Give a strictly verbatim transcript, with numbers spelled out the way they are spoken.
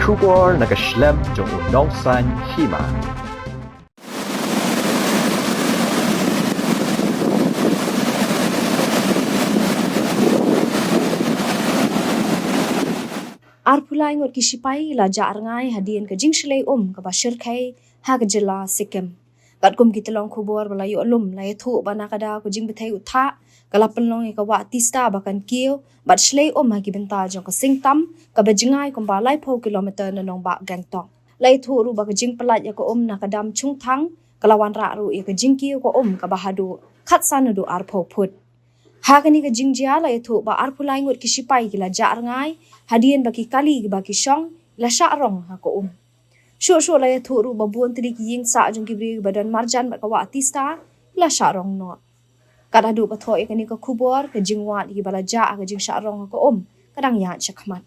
Khubor na ka shlem jong u nongsan hima. Arphew lai ngut ki shipai la jah rngai hadien ka jingshlei um kaba shyrkhei ha ka jylla Sikkim. Katkum ki tyllong khubor ba la ïoh lum, la ïathuh ba na ka daw ka jingbthei u thah, ka la pynlong ïa ka wah Teesta ba kan kiew bad shlei um ha ki bynta jong ka Singtam, kaba jngai kumba laiphew kilometer na nongbah Gangtok. La ïathuh ruh ba ka jingpyllait ïa ka um na ka dam Chungthang ka la wanrah ruh ïa ka jingkiew ka um kaba haduh khatsan haduh arphew phut. Ha kane ka jingjia la ïathuh ba arphew lai ngut ki shipai ki la jah rngai hadien ba ki kali kiba ki shong la shah rong ha ka um. Shuh shuh la ïathuh ruh ba bun tylli ki ïing sah jong ki briew kiba don marjan bad ka wah Teesta ki la shah rong noh. Kat haduh ba thoh ïa kane ka khubor, ka jingwad ïa kiba la jah ha ka jingshah rong ha ka um ka dang ïaid shakhmat.